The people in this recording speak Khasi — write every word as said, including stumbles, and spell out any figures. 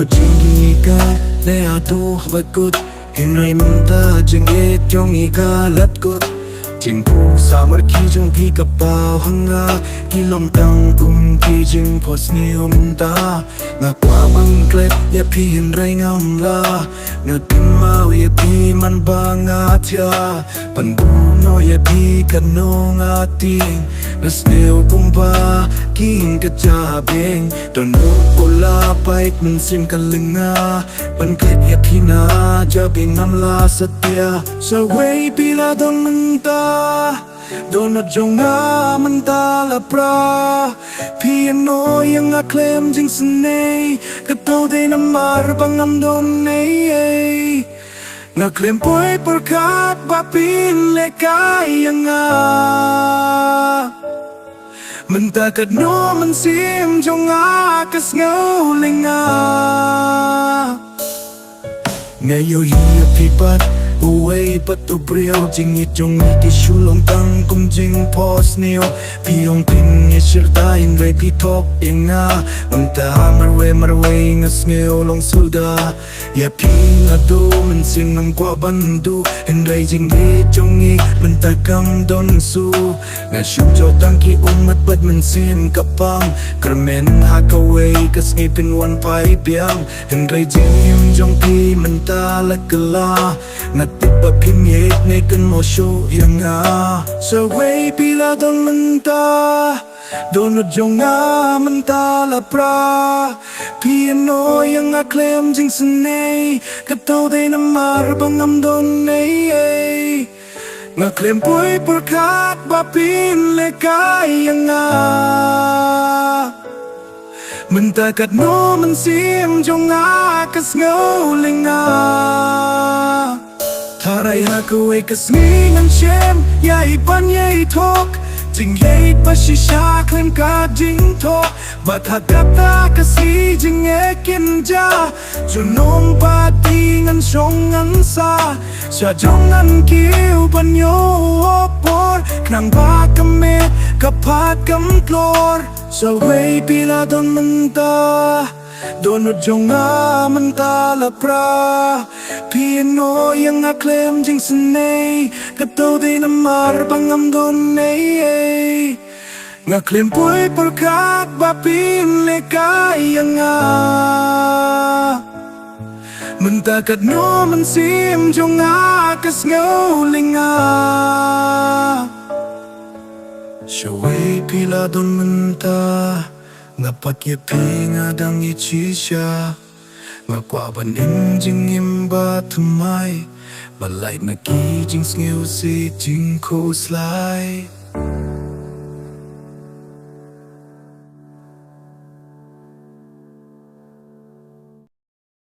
Jingïeit ka leh haduh ba kut, hynrei mynta jingïeit jong ngi ka la kut. Jingpyrkhat marki jong phi ka paw ha nga, ki long tang kum ki jingphohsniew mynta. Nga kwah ban klet ïa phi hynrei ngam lah, nga kynmaw ïa phi man ba nga thiah. Ban buh noh ïa phi katno nga tieng, nga sngew kumba ki ïing ka jabieng. Don u la pait mynsiem ka lynga, ban klet ïa phi na jabieng ngam lah satia. Sa wei phi la don mynta, dohnud jong nga mynta la pra. Phi ïehnoh ïa nga khlem jingisynei, kato dei namar ba ngam don ei ei. Nga khlem poi pyrkhat ba phin lehkai ïa nga. Mynta katno mynsiem jong nga ka sngew lynga. Nga ïohi ïa phi pat, uwei pat u briew, jingïeit jong ngi ki shu long tang kum jingphohsniew. Phi ong phin ïashirta hynrei phi thok ïa nga. Mynta marwei marwei nga sngew long suda. Ïa phi nga duh mynsiem, ngam kwah ban duh, hynrei jingïeit jong ngi mynta kam don shuh. Nga shu joh tang ki ummat bad mynsiem ka pang. Kyrmen ha kawei ka sngi phin wan phai biang, hynrei jingim jong phi mynta la kylla. Nga tip ba phin ïeit ne kynmaw shuh ïa nga. Sa wei phi la don mynta, dohnud jong nga mynta la pra. Phi ïehnoh ïa nga khlem jingisynei, kato dei namar ba ngam don ei ei. Nga khlem poi pyrkhat ba phin lehkai ïa nga. Mynta katno mynsiem jong nga ka sngew lynga. Tharai ha kawei ka sngi ngan shem ïa i ban ïa i thok. Jingïeit ba shisha khlem ka jingthok. Bad ha kata ka sngi jingeh kin jia. Junom pat ngan shong ngan sah. Sha jong ngan kiew ban ïoh por. Khnang ba ka met ka phad kam tlor. Sa wei phi la don mynta, dohnud jong nga mynta la pra. Phi ïehnoh ïa nga khlem jingisynei, kato dei namar ba ngam don ei ei. Nga khlem poi pyrkhat ba phin lehkai ïa nga. Mynta katno mynsiem jong nga ka sngew lynga. Sa wei phi la don mynta, nga pat ïa phi nga dang ïeit shisha. Nga kwah ban im jingim ba thymmai, ba lait na ki jingsngewsih jingkhuslai.